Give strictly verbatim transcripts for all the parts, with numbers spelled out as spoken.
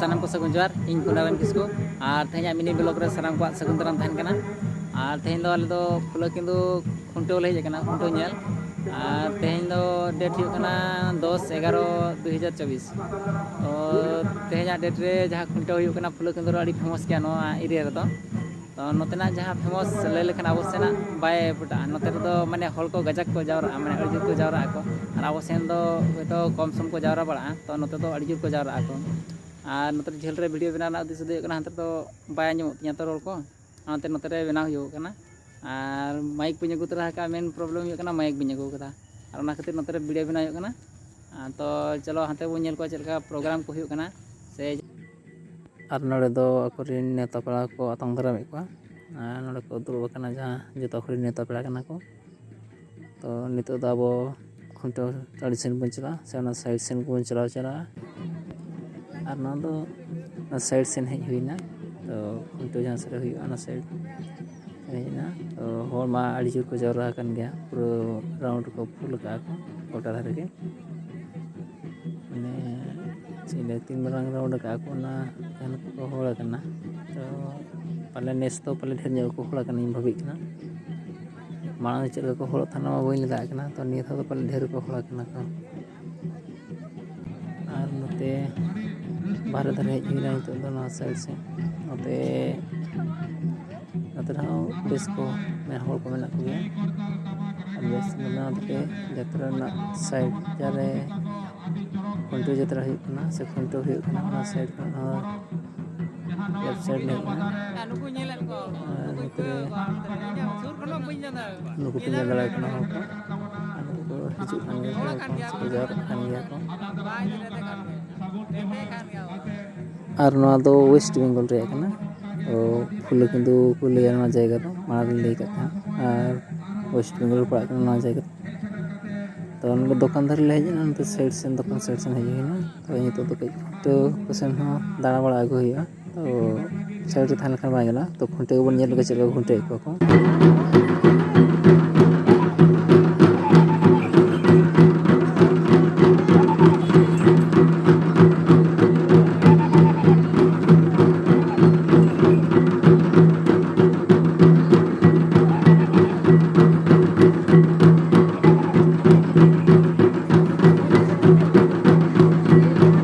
ᱥᱟᱱᱟᱢ ᱠᱚ ᱥᱟᱹᱜᱩᱱ ᱡᱚᱦᱟᱨ, ᱤᱧ ᱯᱷᱩᱞᱟᱨᱟᱢ ᱠᱤᱥᱠᱩ᱾ ᱟᱨ ᱛᱮᱦᱮᱧᱟᱜ ᱢᱤᱱᱤ ᱵᱞᱚᱜ ᱨᱮ ᱥᱟᱱᱟᱢ ᱠᱚᱣᱟᱜ ᱥᱟᱹᱜᱩᱱ ᱫᱟᱨᱟᱢ ᱛᱟᱦᱮᱱ ᱠᱟᱱᱟ᱾ ᱟᱨ ᱛᱮᱦᱮᱧ ᱫᱚ ᱟᱞᱮ ᱫᱚ ᱯᱷᱩᱞᱟᱹ ᱠᱤᱸᱫᱩ ᱠᱷᱩᱱᱴᱟᱹᱣ ᱞᱮ ᱦᱮᱡ ᱟᱠᱟᱱᱟ, ᱠᱷᱩᱱᱴᱟᱹᱣ ᱧᱮᱞ᱾ ᱟᱨ ᱛᱮᱦᱮᱧ ᱫᱚ ᱰᱮᱴ ᱦᱩᱭᱩᱜ ᱠᱟᱱᱟ ᱫᱚᱥ ᱮᱜᱟᱨᱚ ᱫᱩ ᱦᱟᱡᱟᱨ ᱪᱚᱵᱵᱤᱥ᱾ ᱛᱚ ᱛᱮᱦᱮᱧᱟᱜ ᱰᱮᱴ ᱨᱮ ᱡᱟᱦᱟᱸ ᱠᱷᱩᱱᱴᱟᱹᱣ ᱦᱩᱭᱩᱜ ᱠᱟᱱᱟ ᱯᱷᱩᱞᱟᱹ ᱠᱤᱸᱫᱩ ᱨᱮ, ᱟᱹᱰᱤ ᱯᱷᱮᱢᱟᱥ ᱜᱮᱭᱟ ᱱᱚᱣᱟ ᱮᱨᱤᱭᱟ ᱨᱮᱫᱚ᱾ ᱛᱚ ᱱᱚᱛᱮᱱᱟᱜ ᱡᱟᱦᱟᱸ ᱯᱷᱮᱢᱟᱥ ᱞᱟᱹᱭ ᱞᱮᱠᱷᱟᱱ ᱟᱵᱚ ᱥᱮᱱᱟᱜ ᱵᱟᱭ ᱯᱚᱴᱟᱜᱼᱟ᱾ ᱱᱚᱛᱮ ᱨᱮᱫᱚ ᱢᱟᱱᱮ ᱦᱚᱲ ᱠᱚ ᱜᱟᱡᱟᱠ ᱠᱚ ᱡᱟᱣᱨᱟᱜᱼᱟ, ᱢᱟᱱᱮ ᱟᱹᱰᱤ ᱡᱳᱨ ᱠᱚ ᱡᱟᱣᱨᱟᱜ ᱟᱠᱚ᱾ ᱟᱨ ᱟᱵᱚ ᱥᱮᱱ ᱫᱚ ᱦᱚᱭᱛᱳ ᱠᱚᱢ ᱥᱚᱢ ᱠᱚ ᱡᱟᱣᱨᱟ ᱵᱟᱲᱟᱜᱼᱟ, ᱛᱚ ᱱᱚᱛᱮ ᱫᱚ ᱟᱹᱰᱤ ᱡᱳᱨ ᱠᱚ ᱡᱟᱣᱨᱟᱜ ᱟᱠᱚ᱾ ᱟᱨ ᱱᱚᱛᱮ ᱨᱮ ᱡᱷᱟᱹᱞ ᱨᱮ ᱵᱷᱤᱰᱤᱭᱳ ᱵᱮᱱᱟᱣ ᱨᱮᱱᱟᱜ ᱩᱫᱽᱫᱮᱥᱥᱚ ᱫᱚ ᱦᱩᱭᱩᱜ ᱠᱟᱱᱟ, ᱦᱟᱱᱛᱮ ᱫᱚ ᱵᱟᱭ ᱟᱸᱡᱚᱢᱚᱜ ᱛᱤᱧᱟᱹ ᱛᱚ ᱨᱚᱲ ᱠᱚ, ᱚᱱᱟᱛᱮ ᱱᱚᱛᱮ ᱨᱮ ᱵᱮᱱᱟᱣ ᱦᱩᱭᱩᱜ ᱠᱟᱱᱟ᱾ ᱟᱨ ᱢᱟᱭᱤᱠ ᱵᱟᱹᱧ ᱟᱹᱜᱩ ᱛᱚᱨᱟ ᱟᱠᱟᱫᱼᱟ, ᱢᱮᱱ ᱯᱨᱚᱵᱞᱮᱢ ᱦᱩᱭᱩᱜ ᱠᱟᱱᱟ ᱢᱟᱭᱤᱠ ᱵᱟᱹᱧ ᱟᱹᱜᱩ ᱟᱠᱟᱫᱟ᱾ ᱟᱨ ᱚᱱᱟ ᱠᱷᱟᱹᱛᱤᱨ ᱱᱚᱛᱮ ᱨᱮ ᱵᱷᱤᱰᱤᱭᱳ ᱵᱮᱱᱟᱣ ᱦᱩᱭᱩᱜ ᱠᱟᱱᱟ᱾ ᱟᱨ ᱛᱚ ᱪᱚᱞᱚ ᱦᱟᱱᱛᱮ ᱵᱚᱱ ᱧᱮᱞ ᱠᱚᱣᱟ ᱪᱮᱫ ᱞᱮᱠᱟ ᱯᱨᱳᱜᱨᱟᱢ ᱠᱚ ᱦᱩᱭᱩᱜ ᱠᱟᱱᱟ ᱥᱮ᱾ ᱟᱨ ᱱᱚᱰᱮ ᱫᱚ ᱟᱠᱚᱨᱮᱱ ᱱᱮᱣᱛᱟ ᱯᱮᱲᱟ ᱠᱚ ᱟᱛᱟᱝ ᱫᱟᱨᱟᱢᱮᱫ ᱠᱚᱣᱟ᱾ ᱟᱨ ᱱᱚᱰᱮ ᱠᱚ ᱫᱩᱲᱩᱵ ᱟᱠᱟᱱᱟ ᱡᱟᱦᱟᱸ ᱡᱚᱛᱚ ᱟᱠᱚᱨᱮᱱ ᱱᱮᱣᱛᱟ ᱯᱮᱲᱟ ᱠᱟᱱᱟ ᱠᱚ᱾ ᱛᱚ ᱱᱤᱛᱚᱜ ᱫᱚ ᱟᱵᱚ ᱠᱷᱩᱱᱴᱟᱹᱣ ᱴᱟᱺᱰᱤ ᱥᱮᱱ ᱵᱚᱱ ᱪᱟᱞᱟᱜᱼᱟ, ᱥᱮ ᱚᱱᱟ ᱥᱟᱭᱤᱰ ᱥᱮᱱ ᱜᱮᱵᱚᱱ ᱪᱟᱞᱟᱣ ᱪᱟᱞᱟᱜᱼᱟ᱾ ᱟᱨ ᱱᱚᱣᱟ ᱫᱚ ᱚᱱᱟ ᱥᱟᱭᱤᱰ ᱥᱮᱱ ᱦᱮᱡ ᱦᱩᱭᱱᱟ᱾ ᱛᱚ ᱠᱷᱩᱱᱴᱟᱹᱣ ᱡᱟᱦᱟᱸ ᱥᱮᱫ ᱨᱮ ᱦᱩᱭᱩᱜᱼᱟ, ᱚᱱᱟ ᱥᱟᱭᱤᱰ ᱦᱮᱡ ᱮᱱᱟ᱾ ᱛᱚ ᱦᱚᱲ ᱢᱟ ᱟᱹᱰᱤ ᱡᱳᱨ ᱠᱚ ᱡᱟᱣᱨᱟ ᱟᱠᱟᱱ ᱜᱮᱭᱟ, ᱯᱩᱨᱟᱹ ᱨᱟᱣᱩᱱᱰ ᱠᱚ ᱯᱷᱩᱞ ᱟᱠᱟᱫᱼᱟ ᱠᱚ ᱜᱚᱴᱟ ᱫᱷᱟᱨᱮ ᱜᱮ᱾ ᱢᱟᱱᱮ ᱪᱮᱫ ᱞᱟᱹᱭ, ᱛᱤᱱ ᱢᱟᱨᱟᱝ ᱨᱟᱣᱩᱱᱰ ᱟᱠᱟᱫᱼᱟ ᱠᱚ, ᱚᱱᱟ ᱜᱟᱱ ᱠᱚ ᱦᱚᱲ ᱟᱠᱟᱱᱟ᱾ ᱛᱚ ᱯᱟᱞᱮ ᱱᱮᱥ ᱫᱚ ᱯᱟᱞᱮ ᱰᱷᱮᱨ ᱧᱚᱜ ᱠᱚ ᱦᱚᱲ ᱟᱠᱟᱱᱟ, ᱤᱧ ᱵᱷᱟᱵᱤᱜ ᱠᱟᱱᱟ᱾ ᱢᱟᱲᱟᱝ ᱪᱮᱫ ᱞᱮᱠᱟ ᱠᱚ ᱦᱚᱲᱚᱜ ᱛᱟᱦᱮᱱᱟ ᱚᱱᱟ ᱵᱟᱹᱧ ᱞᱟᱹᱭ ᱫᱟᱲᱮᱭᱟᱜ ᱠᱟᱱᱟ, ᱛᱚ ᱱᱤᱭᱟᱹ ᱫᱷᱟᱣ ᱫᱚ ᱯᱟᱞᱮ ᱰᱷᱮᱨ ᱠᱚ ᱦᱚᱲ ᱟᱠᱟᱱᱟ ᱠᱚ᱾ ᱟᱨ ᱱᱚᱛᱮ ᱵᱟᱦᱨᱮ ᱫᱷᱟᱨᱮ ᱦᱮᱡ ᱦᱩᱭᱱᱟ ᱱᱤᱛᱚᱜ ᱫᱚ, ᱱᱚᱣᱟ ᱥᱟᱭᱤᱰ ᱥᱮᱫ᱾ ᱱᱚᱛᱮ, ᱱᱚᱛᱮ ᱨᱮᱦᱚᱸ ᱵᱮᱥ ᱠᱚ ᱢᱮᱱᱟᱜ ᱦᱚᱲ ᱠᱚ ᱢᱮᱱᱟᱜ ᱠᱚᱜᱮᱭᱟ᱾ ᱟᱨ ᱵᱮᱥ ᱱᱚᱣᱟ ᱛᱮᱜᱮ ᱡᱟᱛᱨᱟ ᱨᱮᱱᱟᱜ ᱥᱟᱭᱤᱰ ᱡᱟᱦᱟᱸ ᱨᱮ ᱠᱷᱩᱱᱴᱟᱹᱣ ᱡᱟᱛᱨᱟ ᱦᱩᱭᱩᱜ ᱠᱟᱱᱟ ᱥᱮ ᱠᱷᱩᱱᱴᱟᱹᱣ ᱦᱩᱭᱩᱜ ᱠᱟᱱᱟ, ᱚᱱᱟ ᱥᱟᱭᱤᱰ ᱠᱷᱚᱱ ᱦᱚᱸ ᱞᱮᱯᱷᱴ ᱥᱟᱭᱤᱰ ᱞᱮ ᱦᱮᱡ ᱮᱱᱟ᱾ ᱟᱨ ᱱᱚᱛᱮ ᱨᱮ ᱱᱩᱠᱩ ᱯᱮ ᱧᱮᱞ ᱫᱟᱲᱮᱭᱟᱠᱚ ᱠᱟᱱᱟ ᱦᱚᱲ ᱠᱚ, ᱟᱨ ᱱᱩᱠᱩ ᱠᱚ ᱦᱤᱡᱩᱜ ᱠᱟᱱ ᱜᱮᱭᱟ ᱠᱚ, ᱠᱚ ᱡᱟᱣᱨᱟᱜ ᱠᱟᱱ ᱜᱮᱭᱟ ᱠᱚ᱾ ᱟᱨ ᱱᱚᱣᱟ ᱫᱚ ᱳᱭᱮᱥᱴ ᱵᱮᱝᱜᱚᱞ ᱨᱮᱭᱟᱜ ᱠᱟᱱᱟ᱾ ᱛᱚ ᱯᱷᱩᱞᱟᱹ ᱠᱤᱸᱫᱩ ᱠᱚ ᱞᱟᱹᱭᱟ ᱱᱚᱣᱟ ᱡᱟᱭᱜᱟ ᱫᱚ, ᱢᱟᱲᱟᱝ ᱨᱮᱧ ᱞᱟᱹᱭ ᱠᱟᱜ ᱛᱟᱦᱮᱸᱫ, ᱟᱨ ᱳᱭᱮᱥᱴ ᱵᱮᱝᱜᱚᱞ ᱨᱮ ᱯᱟᱲᱟᱜ ᱠᱟᱱᱟ ᱱᱚᱣᱟ ᱡᱟᱭᱜᱟ ᱫᱚ᱾ ᱛᱚ ᱱᱚᱰᱮ ᱫᱚᱠᱟᱱ ᱫᱷᱟᱨᱮ ᱞᱮ ᱦᱮᱡ ᱮᱱᱟ, ᱱᱚᱛᱮ ᱥᱟᱭᱤᱰ ᱥᱮᱱ, ᱫᱚᱠᱟᱱ ᱥᱟᱭᱤᱰ ᱥᱮᱱ ᱦᱮᱡ ᱦᱩᱭᱱᱟ᱾ ᱛᱚ ᱱᱤᱛᱚᱜ ᱫᱚ ᱠᱟᱹᱡ ᱠᱷᱩᱱᱴᱟᱹᱣ ᱠᱚ ᱥᱮᱱ ᱦᱚᱸ ᱫᱟᱬᱟ ᱵᱟᱲᱟ ᱟᱹᱜᱩ ᱦᱩᱭᱩᱜᱼᱟ᱾ ᱛᱚ ᱥᱟᱭᱤᱰ ᱨᱮ ᱛᱟᱦᱮᱸ ᱞᱮᱠᱷᱟᱱ ᱵᱟᱭ ᱜᱟᱱᱚᱜᱼᱟ᱾ ᱛᱚ ᱠᱷᱩᱱᱴᱟᱹᱣ ᱜᱮᱵᱚᱱ ᱧᱮᱞ ᱞᱮᱜᱮ ᱪᱮᱫ ᱞᱮᱠᱟ ᱠᱚ ᱠᱷᱩᱱᱴᱟᱹᱣᱮᱫ ᱠᱚᱣᱟ ᱠᱚ᱾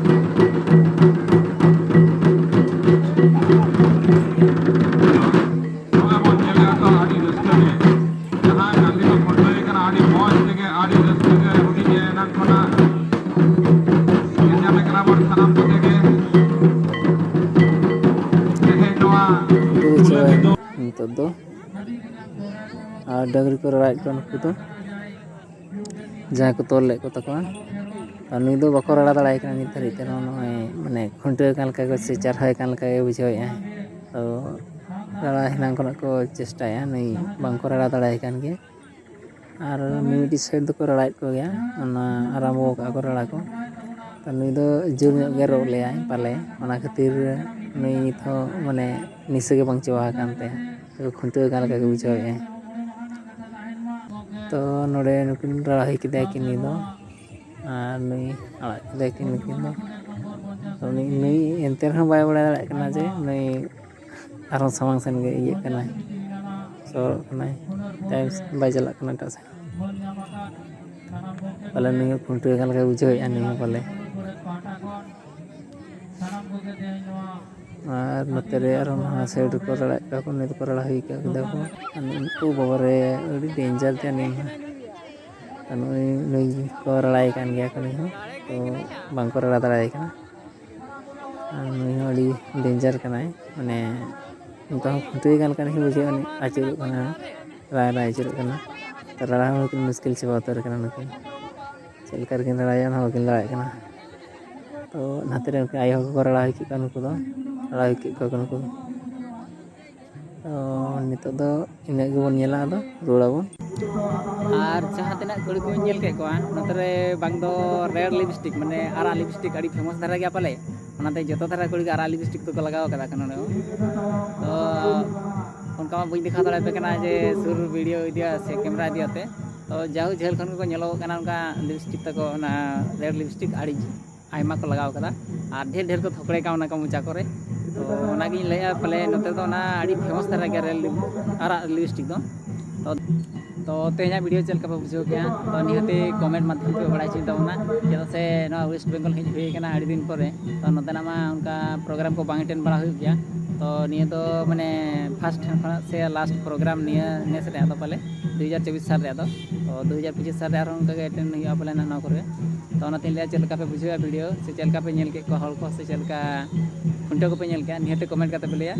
ᱟᱨ ᱰᱟᱹᱝᱨᱤ ᱠᱚ ᱨᱟᱲᱟᱭᱮᱫ ᱠᱚᱣᱟ ᱱᱩᱠᱩ ᱫᱚ, ᱡᱟᱦᱟᱸᱭ ᱠᱚ ᱛᱚᱞ ᱞᱮᱫ ᱠᱚ ᱛᱟᱠᱚᱣᱟ᱾ ᱟᱨ ᱱᱩᱭ ᱫᱚ ᱵᱟᱠᱚ ᱨᱟᱲᱟ ᱫᱟᱲᱮᱭᱟᱭ ᱠᱟᱱᱟ ᱱᱤᱛ ᱫᱷᱟᱹᱨᱤᱡ ᱛᱮ᱾ ᱱᱚᱜᱼᱚᱭ ᱢᱟᱱᱮ ᱠᱷᱩᱱᱴᱟᱹᱣ ᱠᱟᱱ ᱞᱮᱠᱟ ᱠᱚ ᱥᱮ ᱪᱟᱨᱦᱟᱣ ᱠᱟᱱ ᱞᱮᱠᱟ ᱜᱮ ᱵᱩᱡᱷᱟᱹᱣᱮᱫᱼᱟ᱾ ᱛᱚ ᱨᱟᱲᱟ ᱦᱮᱱᱟᱝ ᱠᱷᱚᱱᱟᱜ ᱠᱚ ᱪᱮᱥᱴᱟᱭᱟ, ᱱᱩᱭ ᱵᱟᱝᱠᱚ ᱨᱟᱲᱟ ᱫᱟᱲᱮᱭᱟᱭ ᱠᱟᱱ ᱜᱮᱭᱟ᱾ ᱟᱨ ᱢᱤᱢᱤᱫᱴᱤᱡ ᱥᱟᱭᱤᱰ ᱫᱚᱠᱚ ᱨᱟᱲᱟᱭᱮᱫ ᱠᱚᱜᱮᱭᱟ, ᱚᱱᱟ ᱟᱨᱟᱢᱵᱚ ᱟᱠᱟᱫ ᱠᱚ ᱨᱟᱲᱟ ᱠᱚ᱾ ᱛᱚ ᱱᱩᱭ ᱫᱚ ᱡᱳᱨ ᱧᱚᱜ ᱜᱮ ᱨᱚᱜ ᱞᱮᱭᱟᱭ ᱯᱟᱞᱮ, ᱚᱱᱟ ᱠᱷᱟᱹᱛᱤᱨ ᱱᱩᱭ ᱱᱤᱛ ᱦᱚᱸ ᱢᱟᱱᱮ ᱱᱤᱥᱟᱹ ᱜᱮ ᱵᱟᱝ ᱪᱟᱵᱟ ᱟᱠᱟᱱ ᱛᱟᱭᱟ᱾ ᱛᱚ ᱠᱷᱩᱱᱴᱟᱹᱣ ᱠᱟᱱ ᱞᱮᱠᱟ ᱜᱮ ᱵᱩᱡᱷᱟᱹᱣᱮᱫᱼᱟᱭ᱾ ᱛᱚ ᱱᱚᱰᱮ ᱱᱩᱠᱤᱱ ᱨᱟᱲᱟ ᱦᱩᱭ ᱠᱮᱫᱮᱭᱟ ᱠᱤᱱ ᱱᱩᱭ ᱫᱚ, ᱟᱨ ᱱᱩᱭ ᱟᱲᱟᱜ ᱠᱮᱫᱮᱭᱟ ᱠᱤᱱ ᱱᱩᱠᱤᱱ ᱫᱚ᱾ ᱛᱚ ᱩᱱᱤ, ᱱᱩᱭ ᱮᱱᱛᱮ ᱨᱮᱦᱚᱸ ᱵᱟᱭ ᱵᱟᱲᱟᱭ ᱫᱟᱲᱮᱭᱟᱜ ᱠᱟᱱᱟ ᱡᱮ ᱱᱩᱭ ᱟᱨᱦᱚᱸ ᱥᱟᱢᱟᱝ ᱥᱮᱱ ᱜᱮ ᱤᱭᱟᱹᱜ ᱠᱟᱱᱟᱭ, ᱥᱚᱨᱚᱜ ᱠᱟᱱᱟᱭ, ᱛᱟᱭᱚᱢ ᱥᱮᱫ ᱵᱟᱭ ᱪᱟᱞᱟᱜ ᱠᱟᱱᱟ ᱮᱴᱟᱜ ᱥᱮᱫ᱾ ᱯᱟᱞᱮ ᱱᱩᱭ ᱦᱚᱸ ᱠᱷᱩᱱᱴᱟᱹᱣ ᱠᱟᱱ ᱞᱮᱠᱟᱭ ᱵᱩᱡᱷᱟᱹᱣᱮᱫᱼᱟ ᱱᱩᱭ ᱦᱚᱸ ᱯᱟᱞᱮ᱾ ᱟᱨ ᱱᱚᱛᱮ ᱨᱮ ᱟᱨᱦᱚᱸ ᱱᱚᱣᱟ ᱥᱟᱭᱤᱰ ᱨᱮᱠᱚ ᱨᱟᱲᱟᱭᱮᱫ ᱠᱚᱣᱟ ᱠᱚ, ᱱᱩᱭ ᱫᱚᱠᱚ ᱨᱟᱲᱟ ᱦᱩᱭ ᱟᱠᱟᱫ ᱠᱮᱫᱟ ᱠᱚ᱾ ᱟᱨ ᱩᱱᱠᱩ ᱵᱟᱵᱟ ᱨᱮ ᱟᱹᱰᱤ ᱰᱮᱧᱡᱟᱨ ᱜᱮᱭᱟ ᱱᱩᱭ ᱦᱚᱸ᱾ ᱟᱨ ᱱᱩᱭ, ᱱᱩᱭ ᱠᱚ ᱨᱟᱲᱟᱭᱮ ᱠᱟᱱ ᱜᱮᱭᱟ ᱠᱚ, ᱱᱩᱭ ᱦᱚᱸ ᱛᱚ ᱵᱟᱝᱠᱚ ᱨᱟᱲᱟ ᱫᱟᱲᱮᱭᱟᱭ ᱠᱟᱱᱟ᱾ ᱟᱨ ᱱᱩᱭ ᱦᱚᱸ ᱟᱹᱰᱤ ᱰᱮᱧᱡᱟᱨ ᱠᱟᱱᱟᱭ, ᱢᱟᱱᱮ ᱱᱚᱝᱠᱟ ᱦᱚᱸ ᱠᱷᱩᱱᱴᱟᱹᱣ ᱜᱟᱱ ᱠᱟᱱᱟ, ᱵᱩᱡᱷᱟᱹᱜᱼᱟ, ᱟᱹᱪᱩᱨᱚᱜ ᱠᱟᱱᱟ, ᱨᱟᱭ ᱨᱟᱭ ᱟᱹᱪᱩᱨᱚᱜ ᱠᱟᱱᱟ᱾ ᱛᱚ ᱨᱟᱲᱟ ᱦᱚᱸ ᱱᱩᱠᱤᱱ ᱢᱩᱥᱠᱤᱞ ᱪᱟᱵᱟ ᱩᱛᱟᱹᱨ ᱠᱟᱱᱟ ᱱᱩᱠᱤᱱ᱾ ᱪᱮᱫ ᱞᱮᱠᱟ ᱨᱮᱠᱤᱱ ᱨᱟᱲᱟᱭᱟ, ᱚᱱᱟ ᱦᱚᱸ ᱵᱟᱹᱠᱤᱱ ᱫᱟᱲᱮᱭᱟᱜ ᱠᱟᱱᱟ᱾ ᱛᱚ ᱱᱟᱛᱮ ᱨᱮ ᱩᱱᱠᱤᱱ ᱟᱭᱳ ᱦᱚᱲ ᱠᱚᱠᱚ ᱨᱟᱲᱟ ᱦᱚᱪᱚ ᱠᱮᱫ ᱠᱚᱣᱟ ᱱᱩᱠᱩ ᱫᱚ, ᱨᱟᱲᱟ ᱦᱚᱪᱚ ᱠᱮᱫ ᱠᱚᱣᱟ ᱠᱚ ᱱᱩᱠᱩ ᱫᱚ᱾ ᱛᱚ ᱱᱤᱛᱚᱜ ᱫᱚ ᱤᱱᱟᱹᱜ ᱜᱮᱵᱚᱱ ᱧᱮᱞᱟ, ᱟᱫᱚ ᱨᱩᱣᱟᱹᱲ ᱟᱵᱚᱱ᱾ ᱟᱨ ᱡᱟᱦᱟᱸ ᱛᱤᱱᱟᱹᱜ ᱠᱩᱲᱤ ᱠᱚᱧ ᱧᱮᱞ ᱠᱮᱫ ᱠᱚᱣᱟ, ᱱᱚᱛᱮ ᱨᱮ ᱵᱟᱝ ᱫᱚ ᱨᱮᱰ ᱞᱤᱯᱥᱴᱤᱠ, ᱢᱟᱱᱮ ᱟᱨᱟᱜ ᱞᱤᱯᱥᱴᱤᱠ ᱟᱹᱰᱤ ᱯᱷᱮᱢᱟᱥ ᱫᱷᱟᱨᱟ ᱜᱮᱭᱟ ᱯᱟᱞᱮ, ᱚᱱᱟᱛᱮ ᱡᱚᱛᱚ ᱫᱷᱟᱨᱟ ᱠᱩᱲᱤ ᱜᱮ ᱟᱨᱟᱜ ᱞᱤᱯᱥᱴᱤᱠ ᱫᱚᱠᱚ ᱞᱟᱜᱟᱣ ᱠᱟᱫᱟ ᱠᱚ ᱱᱚᱰᱮ ᱦᱚᱸ᱾ ᱛᱚ ᱚᱱᱠᱟ ᱢᱟ ᱵᱟᱹᱧ ᱫᱮᱠᱷᱟᱣ ᱫᱟᱲᱮᱭᱟᱯᱮ ᱠᱟᱱᱟ ᱡᱮ ᱥᱩᱨ ᱵᱷᱤᱰᱤᱭᱳ ᱤᱫᱤᱭᱟ ᱥᱮ ᱠᱮᱢᱮᱨᱟ ᱤᱫᱤᱭᱟᱛᱮ᱾ ᱛᱚ ᱡᱟᱦᱳᱠ, ᱡᱷᱟᱹᱞ ᱠᱷᱚᱱ ᱜᱮᱠᱚ ᱧᱮᱞᱚᱜᱚᱜ ᱠᱟᱱᱟ ᱚᱱᱠᱟ ᱞᱤᱯᱥᱴᱤᱠ ᱛᱟᱠᱚ, ᱚᱱᱟ ᱨᱮᱰ ᱞᱤᱯᱥᱴᱤᱠ ᱟᱹᱰᱤ ᱟᱭᱢᱟ ᱠᱚ ᱞᱟᱜᱟᱣ ᱠᱟᱫᱟ᱾ ᱟᱨ ᱰᱷᱮᱨ ᱰᱷᱮᱨ ᱠᱚ ᱛᱷᱚᱠᱲᱮ ᱠᱟᱣᱱᱟ ᱠᱚ ᱢᱚᱪᱟ ᱠᱚᱨᱮ᱾ ᱛᱚ ᱚᱱᱟᱜᱤᱧ ᱞᱟᱹᱭᱮᱫᱼᱟ, ᱯᱟᱞᱮ ᱱᱚᱛᱮ ᱫᱚ ᱚᱱᱟ ᱟᱹᱰᱤ ᱯᱷᱮᱢᱟᱥ ᱫᱷᱟᱨᱟ ᱜᱮᱭᱟ ᱨᱮᱰ ᱞᱤᱯ-, ᱟᱨᱟᱜ ᱞᱤᱯᱥᱴᱤᱠ ᱫᱚ᱾ ᱛᱚ, ᱛᱚ ᱛᱮᱦᱮᱧᱟᱜ ᱵᱷᱤᱰᱤᱭᱳ ᱪᱮᱫ ᱞᱮᱠᱟ ᱯᱮ ᱵᱩᱡᱷᱟᱹᱣ ᱠᱮᱜᱼᱟ? ᱛᱚ ᱱᱤᱦᱟᱹᱛ ᱠᱚᱢᱮᱱᱴ ᱢᱟᱫᱽᱫᱷᱚᱢ ᱛᱮ ᱵᱟᱲᱟᱭ ᱦᱚᱪᱚᱧ ᱛᱟᱵᱚᱱᱟ, ᱪᱮᱫᱟᱜ ᱥᱮ ᱱᱚᱣᱟ ᱳᱭᱮᱥᱴ ᱵᱮᱝᱜᱚᱞ ᱦᱮᱡ ᱦᱩᱭ ᱠᱟᱱᱟ ᱟᱹᱰᱤ ᱫᱤᱱ ᱯᱚᱨᱮ᱾ ᱛᱚ ᱱᱚᱛᱮᱱᱟᱜ ᱢᱟ ᱚᱱᱠᱟ ᱯᱨᱳᱜᱨᱟᱢ ᱠᱚ ᱵᱟᱝ ᱮᱴᱮᱱᱰ ᱵᱟᱲᱟ ᱦᱩᱭᱩᱜ ᱜᱮᱭᱟ᱾ ᱛᱚ ᱱᱤᱭᱟᱹ ᱫᱚ ᱢᱟᱱᱮ ᱯᱷᱟᱥᱴ ᱠᱷᱚᱱᱟᱜ ᱥᱮ ᱞᱟᱥᱴ ᱯᱨᱳᱜᱨᱟᱢ ᱱᱤᱭᱟᱹ ᱱᱮᱥ ᱨᱮᱭᱟᱜ ᱫᱚ ᱯᱟᱞᱮ, ᱫᱩ ᱦᱟᱡᱟᱨ ᱪᱚᱵᱵᱤᱥ ᱥᱟᱞ ᱨᱮᱭᱟᱜ ᱫᱚ᱾ ᱛᱚ ᱫᱩ ᱦᱟᱡᱟᱨ ᱯᱚᱸᱪᱤᱥ ᱥᱟᱞ ᱨᱮ ᱟᱨᱦᱚᱸ ᱚᱱᱠᱟ ᱜᱮ ᱮᱴᱮᱱᱰ ᱦᱩᱭᱩᱜᱼᱟ ᱯᱟᱞᱮ ᱱᱟᱜ ᱱᱚᱣᱟ ᱠᱚᱨᱮ᱾ ᱛᱚ ᱚᱱᱟᱛᱤᱧ ᱞᱟᱹᱭᱟ, ᱪᱮᱫ ᱞᱮᱠᱟ ᱯᱮ ᱵᱩᱡᱷᱟᱹᱣᱟ ᱵᱷᱤᱰᱤᱭᱳ, ᱥᱮ ᱪᱮᱫ ᱞᱮᱠᱟ ᱯᱮ ᱧᱮᱞ ᱠᱮᱫ ᱠᱚᱣᱟ ᱦᱚᱲ ᱠᱚ, ᱥᱮ ᱪᱮᱫ ᱞᱮᱠᱟ ᱠᱷᱩᱱᱴᱟᱹᱣ ᱠᱚᱯᱮ ᱧᱮᱞ ᱠᱮᱜᱼᱟ, ᱱᱤᱦᱟᱹᱛ ᱠᱚᱢᱮᱱᱴ ᱠᱟᱛᱮ ᱯᱮ ᱞᱟᱹᱭᱟ᱾